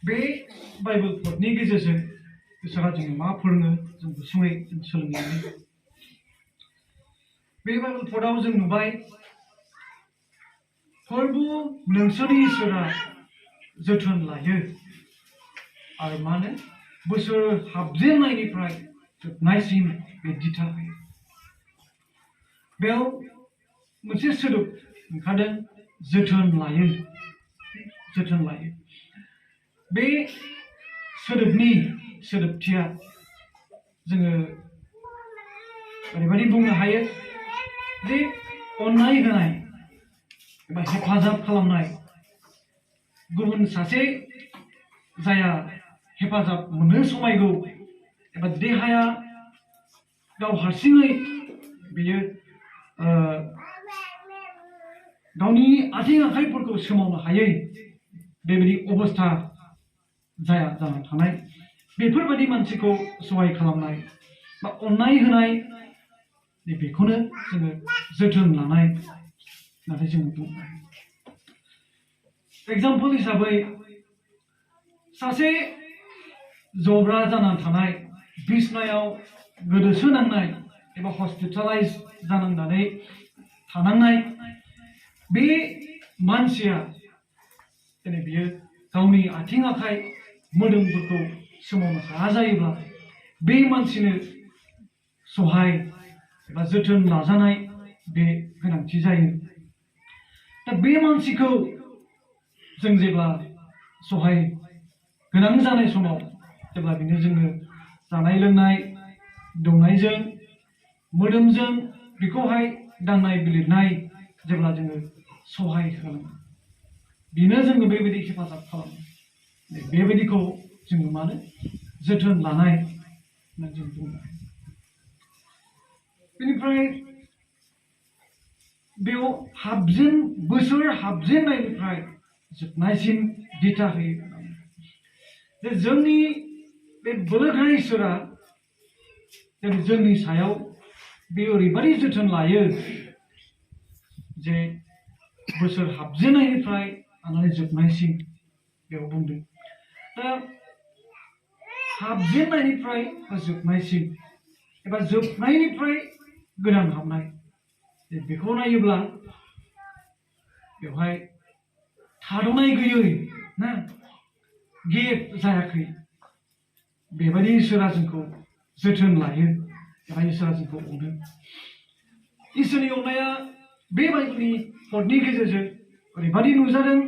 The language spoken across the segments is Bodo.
बे बाइबल पदनि गेजेरजों इसोरा जोंनो मा फोरोङो जों गुसुङै सोलोंलांनि। बे बाइबल पदआव जों नुबाय फोरबु नोंसोरनि इसोरा जोथोन लायो आरो मानो बोसोर हाबजेननायनिफ्राय जोबनायसिम बे दिथा होयो। बेयाव मोनसे सोदोब ओंखारदों जोथोन लायो, जोथोन लायो। बे सोदोबनि सोदोबथिया जोङो ओरैबायदि बुंनो हायो जे अननाय होनाय एबा हेफाजाब खालामनाय, गुबुन सासे जाया हेफाजाब मोननो समायगौ एबा देहाया गाव हारसिङै बियो गावनि आथिं आखाइफोरखौ सोमावनो हायै बेबायदि अबस्था जाया जानानै थानाय, बेफोरबायदि मानसिखौ सहाय खालामनाय बा अननाय होनाय, बेखौनो जोङो जोथोन लानाय होननानै जोङो बुङो। एग्जाम्पल हिसाबै सासे जब्रा जानानै थानाय, बिसनायाव गोदोसोनांनाय एबा हस्पिटालाइज जानांनानै थानांनाय बे मानसिया दिनै बियो गावनि आथिं आखाइ मोदोमफोरखौ सोमावनो हाया जायोब्ला बे मानसिनो सहाय एबा जोथोन लाजानाय बे गोनांथि जायो। दा बे मानसिखौ जों जेब्ला सहाय गोनां जानाय समाव जेब्ला बिनो जोङो जानाय लोंनाय दौनायजों मोदोमजों बेखौहाय दांनाय बिलिरनाय जेब्ला जोङो सहाय खालामो, बेनो जोङो बेबायदि हेफाजाब खालामो, बेबायदिखौ जोङो मानो जोथोन लानाय होननानै जों बुङो। बेनिफ्राय बेयाव बोसोर हाबजेननायनिफ्राय जोबनायसिम दिथा होयो। जे जोंनि बे बोलोगोरा इसोरा जोंनि सायाव बे ओरैबायदि जोथोन लायो जे बोसोर हाबजेननायनिफ्राय लानानै जोबनायसिम बेयाव बुंदों। दा हाबजेननायनिफ्राय जोबनायसिम एबा जोबनायनिफ्राय गोदान हाबनाय, बेखौ नायोब्ला बेवहाय थाद'नाय गैयै ना गेप जायाखै, बेबायदि इसोरा जोंखौ जोथोन लायो एबा इसोरा जोंखौ अनो। इसोरनि अननाया बे बाइबलनि पदनि गेजेरजों ओरैबायदि नुजादों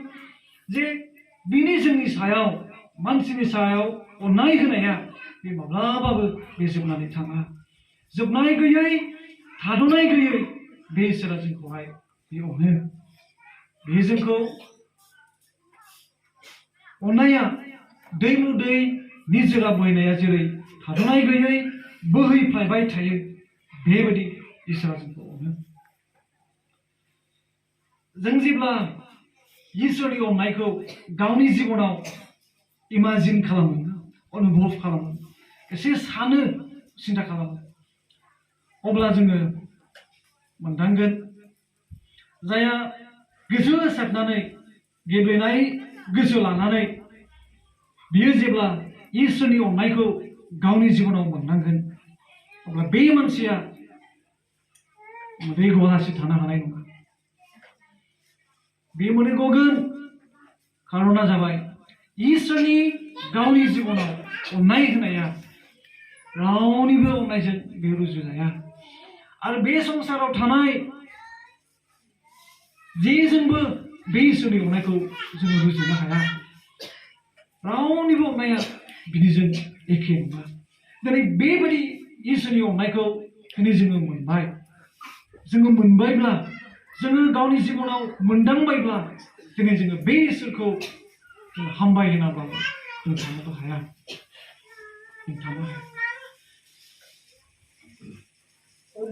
जे बिनि जोंनि सायाव मानसिनि सायाव अननाय होनाया बे माब्लाबाबो बे जोबनानै थाङा। जोबनाय गैयै, थाद'नाय गैयै बे इसोरा जोंखौहाय बे अनो। बे जोंखौ अननाया दैमु दै निजोरा बोहैनाया जेरै थाद'नाय गैयै बोहैफ्लायबाय थायो, बेबायदि इसोरा जोंखौ अनो। जों जेब्ला इसोरनि अननायखौ गावनि जिबनाव इमाजिन खालामो, अनुभब खालामो, एसे सानो, सिन्था खालामो, अब्ला जोङो मोनदांगोन जायहा गोसो होसारनानै गेब्लेनाय गोसो लानानै बियो जेब्ला इसोरनि अननायखौ गावनि जिबनाव मोननांगोन, अब्ला बे मानसिया मोदै गवालासे थानो हानाय नङा। बे मोदै गगोन, खारना जाबाय इसोरनि गावनि जिबनाव अननाय होनाया रावनिबो अननायजों बे रुजुजाया। आरो बे संसाराव थानाय जेजोंबो बे इसोरनि अननायखौ जोङो रुजुनो हाया। रावनिबो अननाया बिदिजों एखे नङा। दिनै बेबायदि इसोरनि अननायखौ दिनै जोङो मोनबाय। जोङो मोनबायब्ला, जोङो गावनि जिबनाव मोनदांबायब्ला, दिनै जोङो बे इसोरखौ जों हामबाय होनाब्लाबो जों थानोबो हाया। जों थानो हाया।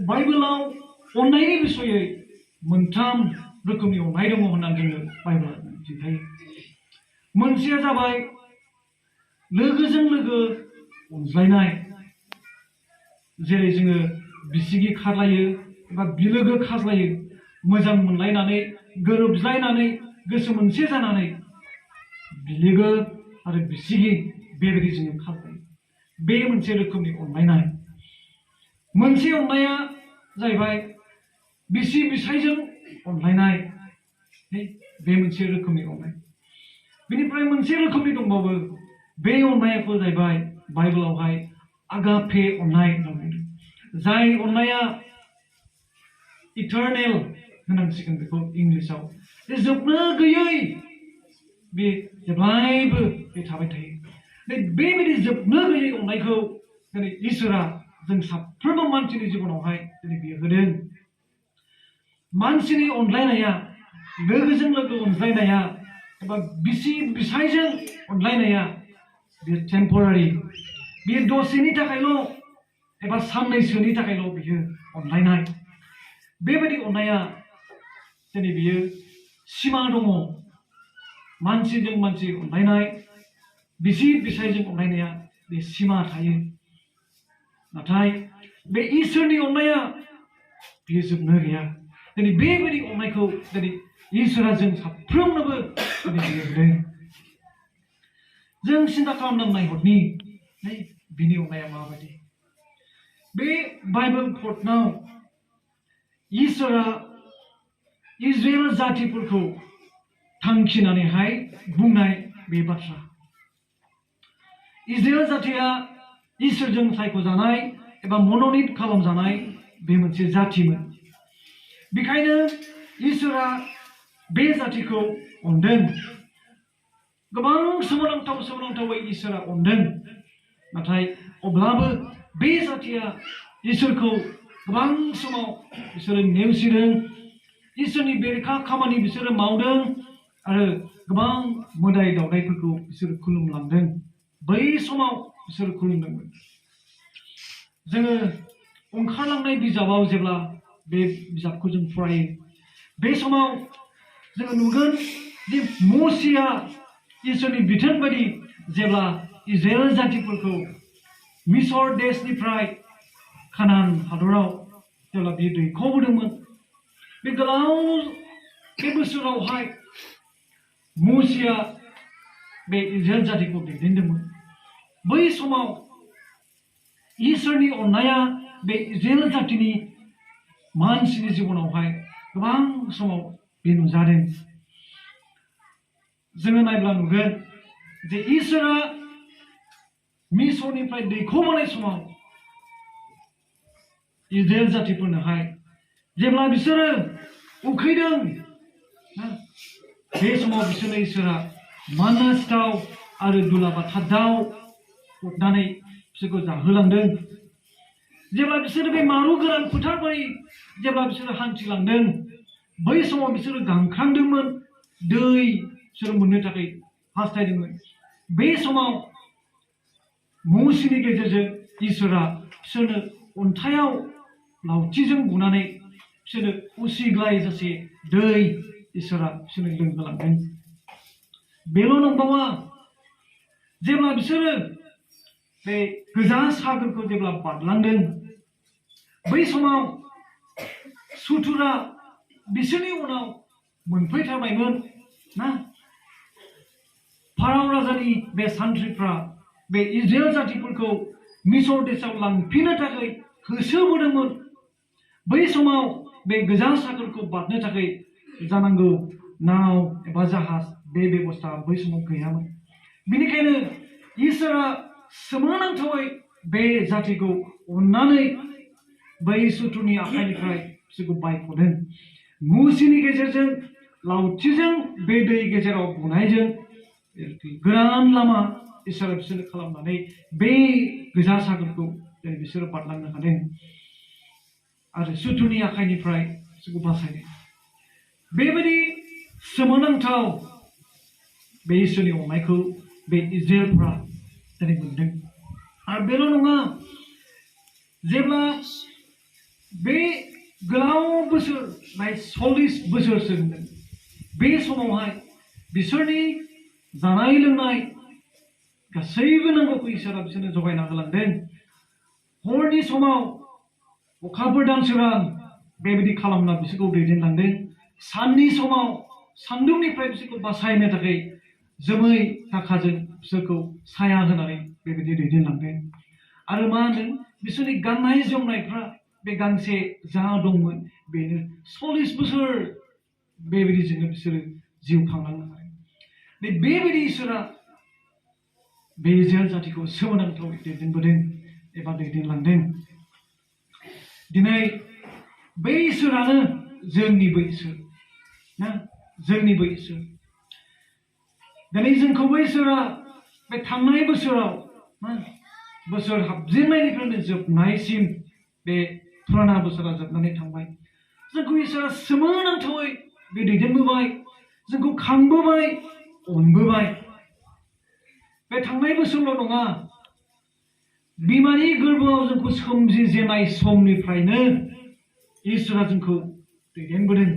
बाइबेलाव अननायनि बिसयै मोनथाम रोखोमनि अननाय दङ होननानै जोङो बाइबेला खिन्थायो। मोनसेया जाबाय लोगोजों लोगो अनज्लायनाय, जेरै जोङो बिसिगि खाज्लायो एबा बिलोगो खाज्लायो, मोजां मोनलायनानै गोरोबज्लायनानै गोसो मोनसे जानानै बिलोगो आरो बिसिगि बेबायदि जोङो खालामो। बे मोनसे रोखोमनि अनलायनाय। मोनसे अननाया जाहैबाय बिसि बिसायजों अनलायनाय, बे मोनसे रोखोमनि अननाय। बेनिफ्राय मोनसे रोखोमनि दंबावो, बे अननायाखौ जाहैबाय बाइबेलावहाय आगापे अननाय होनना बुंदों। जाय अननाया इटारनेल होनांसिगोन बेखौ इंलिसाव, बे जोबनो गैयै, बे जेब्लायबो बे थाबाय थायो। बेबायदि जोबनो गैयै अननायखौ दिनै इसोरा जों साफ्रोमबो मानसिनि जिबनावहाय दिनै बियो होदों। मानसिनि अनलायनाया, लोगोजों लोगो अनज्लायनाया एबा बिसि बिसायजों अनलायनाया बेयो टेम्परारि, बेयो दसेनि थाखायल' एबा साननैसोनि थाखायल' बियो अनलायनाय। बेबायदि अननाया दिनै बियो सिमा दङ। मानसिजों मानसि अनलायनाय, बिसि बिसायजों अनलायनाया बे सिमा थायो। नाथाय बे इसोरनि अननाया बेयो जोबनो गैया। दिनै बेबायदि अननायखौ दिनै इसोरा जों साफ्रोमनोबो दिनै बियो होदों। जों सिन्था खालामनानै नायहरनि बिनि अननाया माबायदि। बे बाइबेल पर्टनाव इसोरा इजराइल जातिफोरखौ थांखिनानैहाय बुंनाय बे बाथ्रा। इजराइल जातिया इसोरजों सायख'जानाय एबा मन'नित खालामजानाय बे मोनसे जातिमोन। बेखायनो इसोरा बे जातिखौ अनदों। गोबां सोमोनांथावै इसोरा अनदों। नाथाय अब्लाबो बे जातिया इसोरखौ गोबां समाव बिसोरो नेवसिदों। इसोरनि बेरेखा खामानि बिसोरो मावदों आरो गोबां मोदाय दावदायफोरखौ बिसोरो खुलुमलांदों। बै समाव बिसोर खुलुमदोंमोन। जोङो ओंखारलांनाय बिजाबाव जेब्ला बे बिजाबखौ जों फरायो, बे समाव जोङो नुगोन जे मसिया इसोरनि बिथोन बायदि जेब्ला इजराइल जातिफोरखौ मिसर देशनिफ्राय कानान हादराव जेब्ला बियो दैखोबोदोंमोन, बे गोलाव बे बोसोरावहाय मसिया बे इजराइल जातिखौ दैदेनदोंमोन। बै समाव इसोरनि अननाया बे इजराइल जातिनि मानसिनि जिबनावहाय गोबां समाव बे नुजादों। जोङो नायब्ला नुगोन जे इसोरा मिसरनिफ्राय दैखोबोनाय समाव इजराइल जातिफोरनोहाय जेब्ला बिसोरो उखैदों, बे समाव बिसोरनो इसोरा मान्ना सिथाव आरो दुलाबाथा दाउ हरनानै बिसोरखौ जाहोलांदों। जेब्ला बिसोरो बे मारु गोरान फोथार बायदि जेब्ला बिसोरो हान्थिलांदों, बै समाव बिसोरो गांख्रांदोंमोन, दै बिसोरो मोननो थाखाय हास्थायदोंमोन। बे समाव मसिनि गेजेरजों इसोरा बिसोरनो अन्थाइयाव लावथिजों बुनानै बिसोरनो उसिग्लायजासे दै इसोरा बिसोरनो लोंहोलांदों। बेल' नंबावा, जेब्ला बिसोरो बे गोजा सागोरखौ जेब्ला बारलांदों, बै समाव सुथुरा बिसोरनि उनाव मोनफैथारबायमोन ना। फाराव राजानि बे सान्थ्रिफ्रा बे इजराइल जातिफोरखौ मिसर देशआव लांफिननो थाखाय होसोबोदोंमोन। बै समाव बे गोजा सागोरखौ बारनो थाखाय जानांगौ नाव एबा जाहाज बे बेबस्था बै समाव गैयामोन। बेनिखायनो इसोरा सोमोनांथावै बे जातिखौ अननानै बै सुथुरनि आखाइनिफ्राय बिसोरखौ बायख'दों। मुसिनि गेजेरजों लावथिजों बे दै गेजेराव बुनायजों गोरान लामा इसोरा बिसोरनो खालामनानै बे गोजा सागोरखौ बिसोरो बारलांनो हादों आरो सुथुरनि आखाइनिफ्राय बिसोरखौ बासायदों। बेबायदि सोमोनांथाव बे इसोरनि अननायखौ बे इजराइलफ्रा दिनै मोनदों। आरो बेल' नङा, जेब्ला बे गोलाव बोसोर 40 बोसोरसो होनदों, बे समावहाय बिसोरनि जानाय लोंनाय गासैबो नांगौखौ इसोरा बिसोरनो जगायना होलांदों। हरनि समाव अखाफोर दानसोरां बेबायदि खालामना बिसोरखौ दैदेनलांदों साननि समाव सान्दुंनिफ्राय बिसोरखौ बासायनो थाखाय जोमै थाखाजों बिसोरखौ साया होनानै बेबायदि दैदेनलांदों। आरो मा होनदों बिसोरनि गाननाय जोमनायफ्रा बे गांसे जा दंमोन बेनो 40 बोसोर बेबायदिजोंनो बिसोरो जिउ खांलांनो हादों। बेबायदि इसोरा बे इजराइल जातिखौ सोमोनांथावै दैदेनबोदों एबा दैदेनलांदों। दिनै बै इसोरानो जोंनिबो इसोर ना, जोंनिबो इसोर। दिनै जोंखौबो इसोरा बे थांनाय बोसोराव बोसोर हाबजेननायनिफ्रायनो जोबनायसिम बे फुराना बोसोरा जोबनानै थांबाय। जोंखौ इसोरा सोमोनांथावै बे दैदेनबोबाय, जोंखौ खांबोबाय, अनबोबाय। बे थांनाय बोसोरल' नङा, बिमानि गोरबोआव जोंखौ सोमजिजेननाय समनिफ्रायनो इसोरा जोंखौ दैदेनबोदों।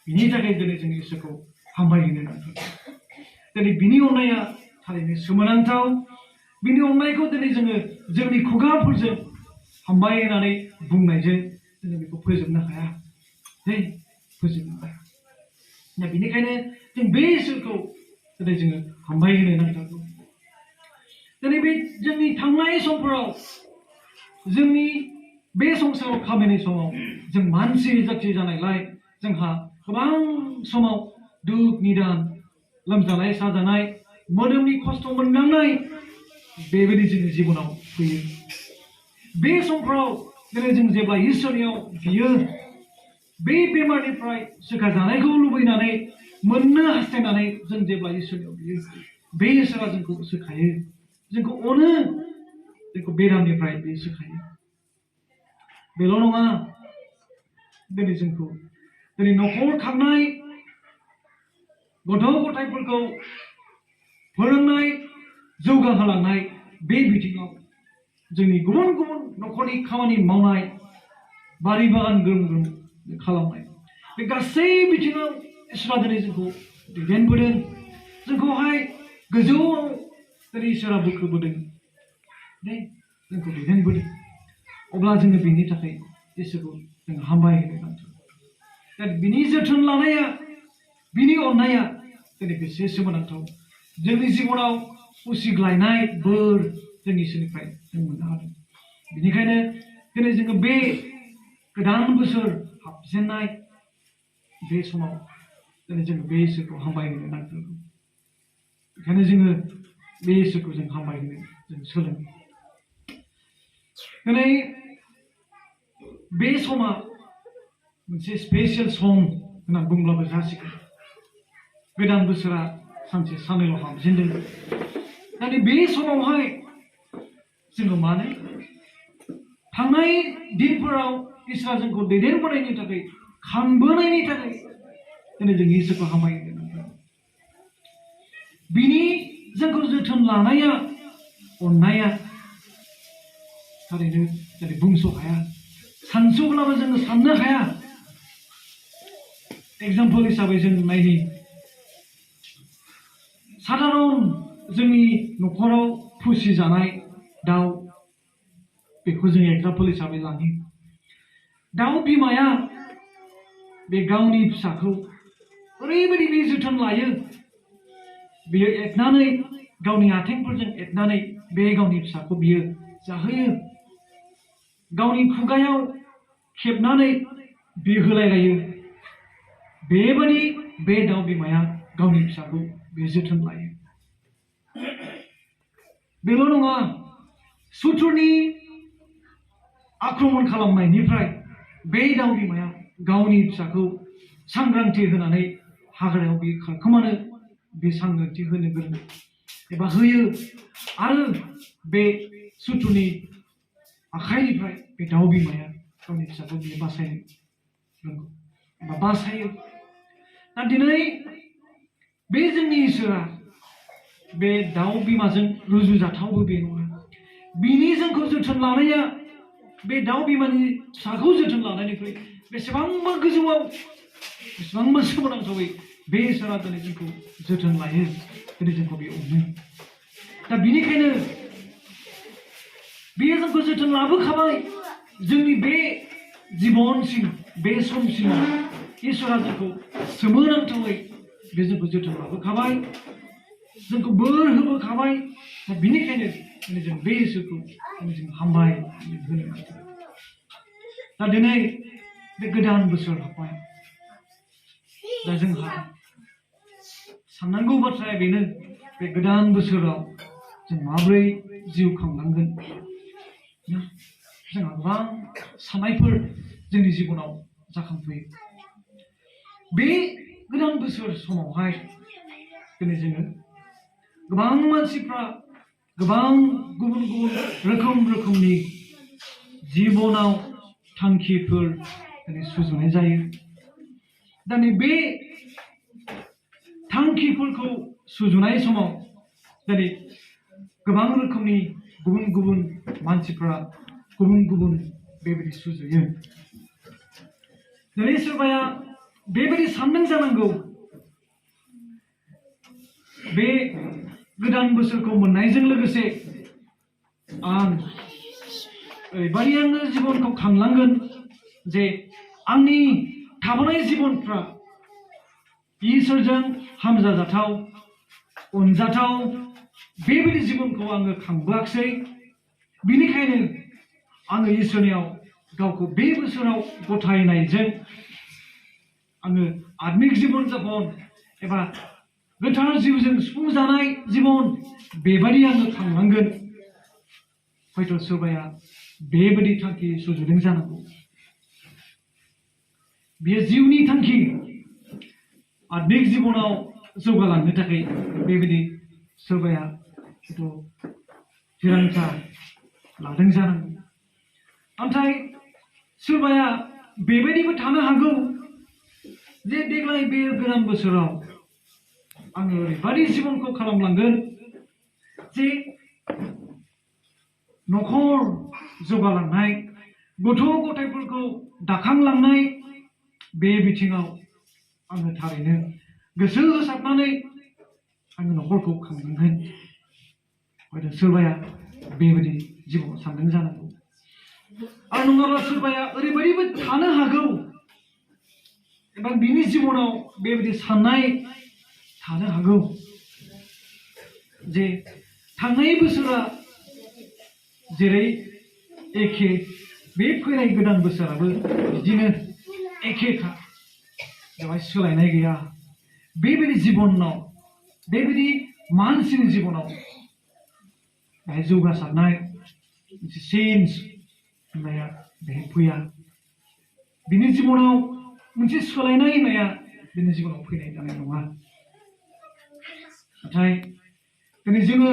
बिनि थाखाय दिनै जों इसोरखौ हामबायहोनो नांगौ। दिनै बिनि अननाया थारैनो सोमोनांथाव। बिनि अननायखौ दिनै जोङो जोंनि खुगाफोरजों हामबाय होननानै बुंनायजों जोङो बेखौ फोजोबनो हाया, फोजोबनो हाया। दा बेनिखायनो जों बे इसोरखौ दिनै जोङो हामबाय होनो नांथारगौ। दिनै बे जोंनि थांनाय समफोराव, जोंनि बे संसाराव खामायनाय समाव जों मानसि जाथि जानायलाय जोंहा गोबां समाव दुख निदान, लोमजानाय साजानाय, मोदोमनि खस्थ' मोनदांनाय बेबायदि जोंनि जिबनाव फैयो। बे समफ्राव दिनै जों जेब्ला इसोरनियाव बियो, बे बेमारनिफ्राय सोखाजानायखौ लुबैनानै मोननो हास्थायनानै जों जेब्ला इसोरनियाव बियो, बे इसोरा जोंखौ सोखायो, जोंखौ अनो, जोंखौ बेरामनिफ्राय बे सोखायो। बेल' नङा, दिनै जोंखौ दिनै न'खर खांनाय, गथ' गथायफोरखौ फोरोंनाय, जौगाहोलांनाय बे बिथिङाव जोंनि गुबुन गुबुन न'खरनि खामानि मावनाय, बारि बागान ग्रोम ग्रोम खालामनाय, बे गासै बिथिङाव इसोरा दिनै जोंखौ दैदेनबोदों। जोंखौहाय गोजौआव दिनै इसोरा बोखोबोदों, जोंखौ दैदेनबोदों। अब्ला जोङो बेनि थाखाय इसोरखौ जों हामबाय होनो नांगौ। दा बिनि जोथोन लानाया, बिनि अननाया दिनै बेसे सोमोनांथाव। जोंनि जिबनाव उसिग्लायनाय बोर जों इसोरनिफ्राय जों मोननो हादों। बेनिखायनो दिनै जोङो बे गोदान बोसोर हाबजेननाय बे समाव दिनै जोङो बे इसोरखौ हामबाय होनो नांथारगौ। बेखायनो जोङो बे इसोरखौ जों हामबाय होनो जों सोलोङो। दिनै बे समा मोनसे स्पेसियेल सम होननानै बुंब्लाबो जासिगोन। गोदान बोसोरा सानसे साननैल' हाबजेनदों। दा बे समावहाय जोङो मानो थांनाय दिनफोराव इसोरा जोंखौ दैदेनबोनायनि थाखाय, खांबोनायनि थाखाय दिनै जों इसोरखौ हामबाय होनो नांगौ। बिनि जोंखौ जोथोन लानाया, अननाया थारैनो दिनै बुंस' हाया, सानस'ब्लाबो जोङो साननो हाया। एग्जाम्पल हिसाबै जों नायनि, साधारन जोंनि न'खराव फिसिजानाय दाउ, बेखौ जों एग्जाम्पल हिसाबै लानि। दाउ बिमाया बे गावनि फिसाखौ ओरैबायदि बे जोथोन लायो, बियो एरनानै, गावनि आथिंफोरजों एरनानै बे गावनि फिसाखौ बियो जाहोयो। गावनि खुगायाव खेबनानै बियो होलायलायो। बेबायदि बे दाउ बिमाया गावनि फिसाखौ बे जोथोन लायो। बेल' नङा, सुथुरनि आक्रमण खालामनायनिफ्राय बे दाउ बिमाया गावनि फिसाखौ सांग्रांथि होनानै हाग्रायाव बे खारखोमानो बे सांग्रांथि होनो गोरों एबा होयो। आरो बे सुथुरनि आखाइनिफ्राय बे दाउ बिमाया गावनि फिसाखौ बियो बासायनो रोंगौ एबा बासायो। दा दिनै बे जोंनि इसोरा बे दाउ बिमाजों रुजुजाथावबो बे नङा। बिनि जोंखौ जोथोन लानाया बे दाउ बिमानि फिसाखौ जोथोन लानायनिख्रुइ बेसेबांबा गोजौआव, बेसेबांबा सोमोनांथावै बे इसोरा दिनै जोंखौ जोथोन लायो, दिनै जोंखौ बे अनो। दा बिनिखायनो बेयो जोंखौ जोथोन लाबोखाबाय। जोंनि बे जिबनसिम, बे समसिम इसोरा जोंखौ सोमोनांथावै बे जोंखौ जोथोन लाबोखाबाय, जोंखौ बोर होबोखाबाय। दा बिनिखायनो जों बे इसोरखौ जों हामबाय होनो नांगौ। दा दिनै बे गोदान बोसोर हाबबाय। दा जोंहा साननांगौ बाथ्राया बेनो, बे गोदान बोसोराव जों माबोरै जिउ खांनांगोन। जोंहा गोबां साननायफोर जोंनि जिबनाव जाखांफैयो। बे गोदान बोसोर समावहाय दिनै जोङो गोबां मानसिफ्रा गोबां गुबुन गुबुन रोखोमनि जिबनाव थांखिफोर दिनै सुजुनाय जायो। दा बे थांखिफोरखौ सुजुनाय समाव दिनै गोबां रोखोमनि गुबुन गुबुन मानसिफ्रा गुबुन गुबुन बेबायदि सुजुयो। दिनै सोरबाया बेबायदि सानदों जानांगौ, बे गोदान बोसोरखौ मोननायजों लोगोसे आं ओरैबायदि आङो जिबनखौ खांलांगोन जे आंनि थाबोनाय जिबनफ्रा इसोरजों हामजाजाथाव, अनजाथाव बेबायदि जिबनखौ आङो खांबोआखिसै। बिनिखायनो आङो इसोरनियाव गावखौ बे बोसोराव गथायनायजों आङो आत्मिक जिबन जापन एबा गोथार जिउजों सुफुंजानाय जिबन बेबायदि आङो खांलांगोन। हयथ' सोरबाया बेबायदि थांखि सुजुदों जानांगौ। बेयो जिउनि थांखि, आत्मिक जिबनाव जौगालांनो थाखाय बेबायदि सोरबाया थिरांथा लादों जानांगौ। नाथाय सोरबाया बेबायदिबो थानो हागौ जे देग्लाय बे गोदान बोसोराव आङो ओरैबायदि जिबनखौ खालामलांगोन जे न'खर जौगालांनाय, गथ' गथायफोरखौ दाखांलांनाय बे बिथिङाव आङो थारैनो गोसो होसारनानै आङो न'खरखौ खांलांगोन। हयथ' सोरबाया बेबायदि जिबनाव सानदों जानांगौ। आरो नङाब्ला सोरबाया ओरैबायदिबो थानो हागौ एबा बिनि जिबनाव बेबायदि साननाय थानो हागौ जे थांनाय बोसोरा जेरै एखे, बे फैनाय गोदान बोसोराबो बिदिनो एखेखा, बेवहाय सोलायनाय गैया। बेबायदि जिबनाव, बेबायदि मानसिनि जिबनाव बेहाय जौगासारनाय मोनसे चेन्ज होननाया बेहाय फैया। बिनि जिबनाव मोनसे सोलायनाय होननाया बिनि जिबनाव फैनाय जानाय नङा। नाथाय दिनै जोङो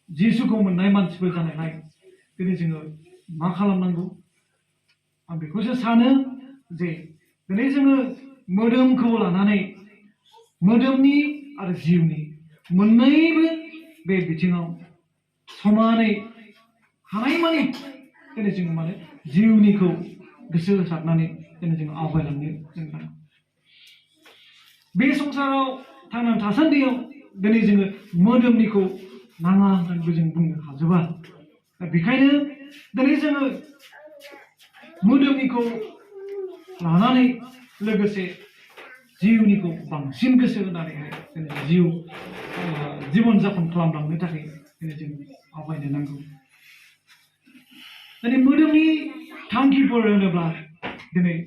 जिसुखौ मोननाय मानसिफोर जानायलाय दिनै जोङो मा खालामनांगौ? आं बेखौसो सानो जे दिनै जोङो मोदोमखौ लानानै, मोदोमनि आरो जिउनि मोननैबो बे बिथिङाव समानै हानायमानि दिनै जोङो माने जिउनिखौ गोसो होसारनानै दिनै जोङो आवगायलांनो जों बे संसाराव थांनानै थासान्दियाव दिनै जोङो मोदोमनिखौ नाङा होननानैबो जों बुंनो हाजोबा। दा बेखायनो दिनै जोङो मोदोमनिखौ लानानै लोगोसे जिउनिखौ बांसिन गोसो होनानैहाय दिनै जिबन जापन खालामलांनो थाखाय दिनै जों आवगायनो नांगौ। दिनै मोदोमनि थांखिफोर होनोब्ला दिनै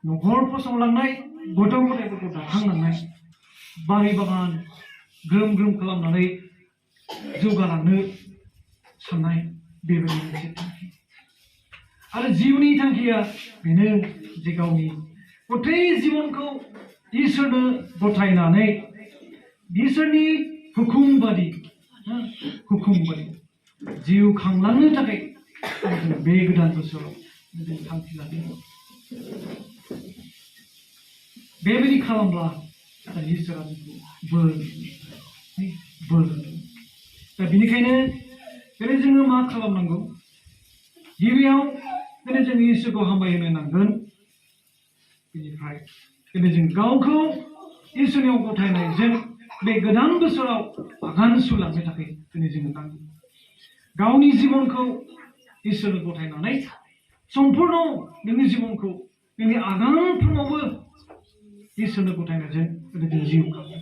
न'खर फसंलांनाय, गथ' गथायफोरखौ दाखांलांनाय, बारि बागान ग्रोम ग्रोम खालामनानै जौगालांनो साननाय बेबायदि मोनसे थांखि। आरो जिउनि थांखिया बेनो जे गावनि गथै जिबनखौ इसोरनो गथायनानै इसोरनि हुकुम बादि जिउ खांलांनो थाखाय बे गोदान बोसोराव जों थांखि लादों। बेबायदि खालामब्ला इसोरा जोंखौ बोर होगोन। दा बेनिखायनो दिनै जोङो मा खालामनांगौ? गिबियाव दिनै जों इसोरखौ हामबायहोनो नांगोन। बेनिफ्राय दिनै जों गावखौ इसोरनियाव गथायनायजों बे गोदान बोसोराव आगान सुरलांनो थाखाय दिनै जोङो नांगौ। गावनि जिबनखौ इसोरनो गथायनानै सम्पुर्ण नोंनि जिबनखौ जोंनि आगानफ्रोमावबो इसोरनो गथायनायजों जों जिउ खाङो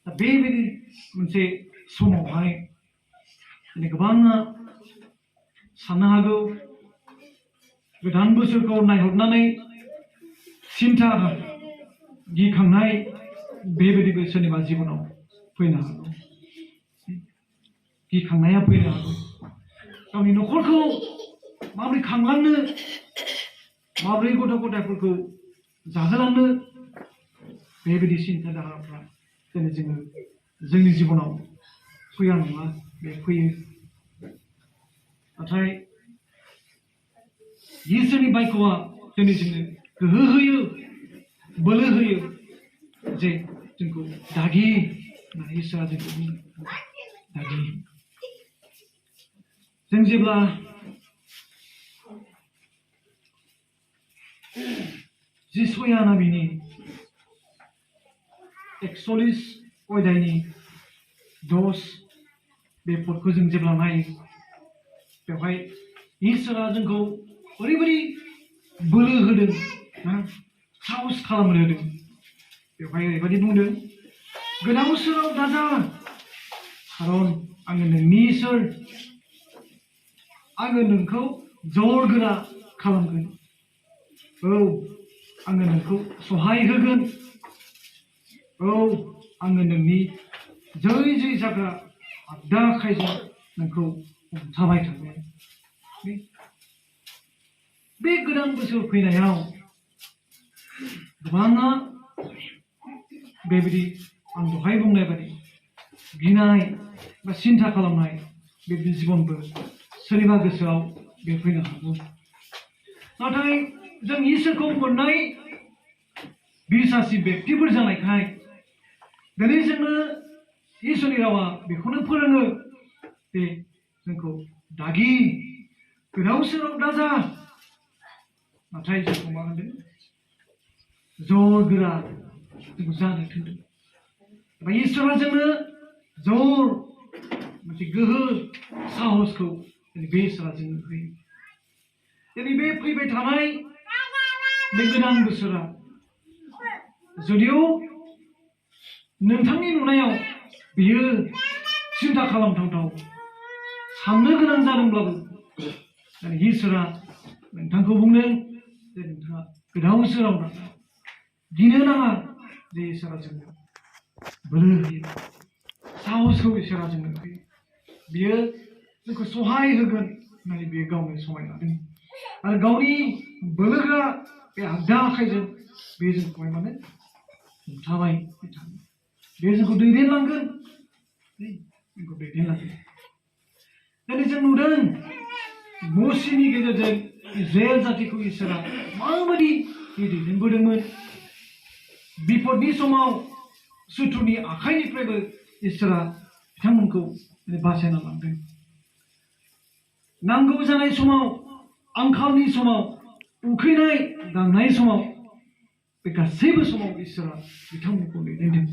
दा बेबायदि मोनसे समावहाय गोबाङा साननो हागौ गोदान बोसोरखौ नायहरनानै सिन्था गिखांनाय बेबायदिबो सोरनिबा जिबनाव फैनो हागौ गिखांनाया फैनो हागौ गावनि न'खरखौ माबोरै खांलांनो माबोरै गथ' गथायफोरखौ जाहोलांनो बेबायदि सिन्था दाहाफ्रा दिनै जोंनि जिबनाव फैया नङा बे फैयो नाथाय इसोरनि बायख'आ दिनै जोंनो गोहो होयो बोलो होयो जे जोंखौ दागि होननानै इसोरा जोंखौ बुङो दागि जों जेब्ला जिसया नाबिनि 41 अध्यायनि 10 बे पदखौ जों जेब्ला नायो बेवहाय इसोरा जोंखौ ओरैबायदि बोलो होदों साहस खालामनो होदों बेवहाय ओरैबायदि बुंदों गोदाव सोराव दाजा खारन आङो नोंनि इसोर आङो नोंखौ जर गोरा खालामगोन औ आङो नोंखौ सहाय होगोन औ आङो नोंनि जै जै जाग्रा आगदा आखाइजों नोंखौ हमथाबाय थागोन बे गोदान बोसोर फैनायाव गोबाङा बेबायदि आं दहाय बुंनाय बायदि गिनाय बा सिन्था खालामनाय बेबायदि जिबनबो सोरनिबा गोसोआव बे फैनो हागौ नाथाय जों इसोरखौ मोननाय बिसासि बेक्तिफोर जानायखाय दिनै जोंनो इसोरनि रावा बेखौनो फोरोङो जे जोंखौ दागि गोदाव सोराव दाजा नाथाय जोंखौ मा होनदों जर गोरा जोंखौ जानो थिनदों एबा इसोरा जोंनो जर मोनसे गोहो साहसखौ बे इसोरा जोंनो होयो दिनै बे फैबाय थानाय बे गोदान बोसोरा जुदिও नोंथांनि नुनायाव बियो सिन्था खालामथावथाव साननो गोनां जादोंब्लाबो इसोरा नोंथांखौ बुंदों जे नोंथाङा गोदाव सोराव दाजा गिनो नाङा जे इसोरा जोंनो बोलो होयो साहसखौ इसोरा जोंनो होयो बियो जोंखौ सहाय होगोन होननानै बियो गावनो समाय लादों आरो गावनि बोलोगोरा बे आगदा आखाइजों बे जोंखौहाय माने हमथाबाय थागोन बे जोंखौ दैदेनलांगोन जोंखौ दैदेनलांगोन दिनै जों नुदों मसेनि गेजेरजों इज्रायेल जातिखौ इसोरा माबायदि दैदेनबोदोंमोन बिपदनि समाव सुथुरनि आखाइनिफ्रायबो इसोरा बिथांमोनखौ बासायना लांदों नांगौ जानाय समाव आंखालनि समाव उखैनाय गांनाय समाव बे गासैबो समाव इसोरा बिथांमोनखौ दैदेनदों